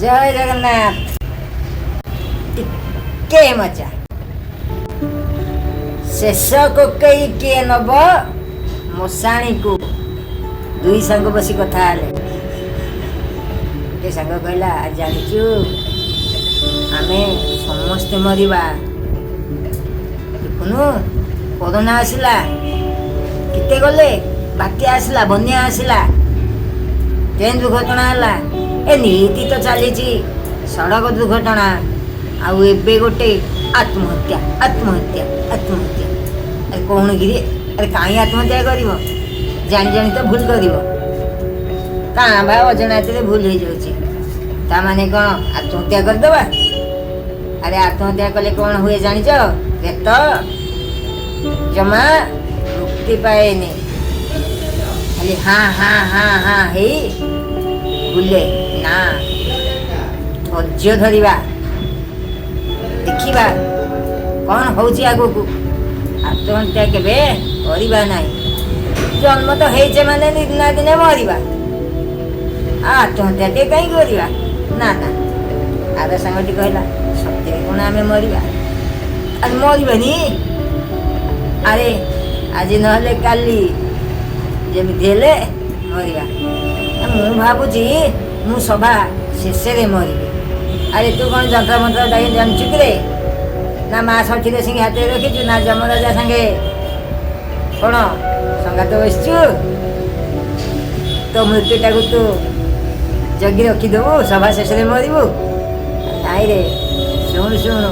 ଜୟ ଜଗନ୍ନାଥ। ଟିକେ ମଜା। ଶେଷ କୋକେଇ କିଏ ନବ ମଶାଣିକୁ? ଦୁଇ ସାଙ୍ଗ ବସି କଥା ହେଲେ। ଗୋଟେ ସାଙ୍ଗ କହିଲା, ଜାଣିଛୁ, ଆମେ ସମସ୍ତେ ମରିବା। ଦେଖୁନୁ, କରୋନା ଆସିଲା, କେତେ ଗଲେ। ବାତ୍ୟା ଆସିଲା, ବନ୍ୟା ଆସିଲା, ଟ୍ରେନ୍ ଦୁର୍ଘଟଣା ହେଲା, ଏ ନିତି ତ ଚାଲିଛି ସଡ଼କ ଦୁର୍ଘଟଣା, ଆଉ ଏବେ ଗୋଟେ ଆତ୍ମହତ୍ୟା, ଆତ୍ମହତ୍ୟା, ଆତ୍ମହତ୍ୟା। ଆରେ କହୁନ କିରେ, ଆରେ କାହିଁ ଆତ୍ମହତ୍ୟା କରିବ? ଜାଣି ଜାଣି ତ ଭୁଲ କରିବ। କାଁ ବା ଅଜଣାତରେ ଭୁଲ ହେଇଯାଉଛି, ତା ମାନେ କ'ଣ ଆତ୍ମହତ୍ୟା କରିଦେବା? ଆରେ ଆତ୍ମହତ୍ୟା କଲେ କ'ଣ ହୁଏ ଜାଣିଛ? ପ୍ରେତ ଜମା ମୁକ୍ତି ପାଏନି, ଖାଲି ହାଁ ହାଁ ହାଁ ହାଁ ହେଇ ବୁଲେ। ନା, ଧୈର୍ଯ୍ୟ ଧରିବା, ଦେଖିବା କ'ଣ ହଉଛି ଆଗକୁ। ଆତ୍ମହତ୍ୟା କେବେ କରିବା ନାହିଁ। ଜନ୍ମ ତ ହେଇଛେ ମାନେ ଦିନେ ନା ଦିନେ ମରିବା, ଆଉ ଆତ୍ମହତ୍ୟା ଟିକେ କାହିଁକି କରିବା? ନା ନା। ଆର ସାଙ୍ଗଟି କହିଲା, ସତରେ କ'ଣ ଆମେ ମରିବା? ଆରେ ମରିବାନି? ଆରେ ଆଜି ନହେଲେ କାଲି ଯେମିତି ହେଲେ ମରିବା। ମୁଁ ଭାବୁଛି ମୁଁ ସଭା ଶେଷରେ ମରିବି। ଆରେ ତୁ କ'ଣ ଯନ୍ତ୍ର ମନ୍ତ୍ର ଡାକି ଜାଣିଛୁ କିରେ? ନା ମା ଷଠିରେ ସିଂହ ହାତରେ ରଖିଛୁ, ନା ଯମରାଜା ସାଙ୍ଗେ କ'ଣ ସଙ୍ଗାତ ବସିଛୁ? ତୋ ମୃତ୍ୟୁଟାକୁ ତୁ ଜଗି ରଖିଦେବୁ, ସଭା ଶେଷରେ ମରିବୁ? ନାଇଁ ରେ, ଶୁଣୁ ଶୁଣୁ,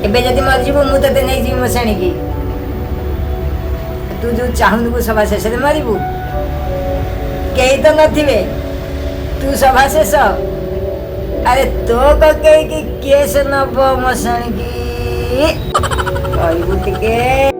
ଏବେ ଯଦି ମରିଯିବୁ, ମୁଁ ତତେ ନେଇଯିବି ମଶାଣିକି। ତୁ ଯୋଉ ଚାହୁଁନୁ ସଭା ଶେଷରେ ମରିବୁ, କେହି ତ ନଥିବେ, ତୁ ସଭା ଶେଷ। ଆରେ ତୋ କକେଇକି କିଏ ସେ ନବ ମଶାଣିକି, କହିବୁ ଟିକେ?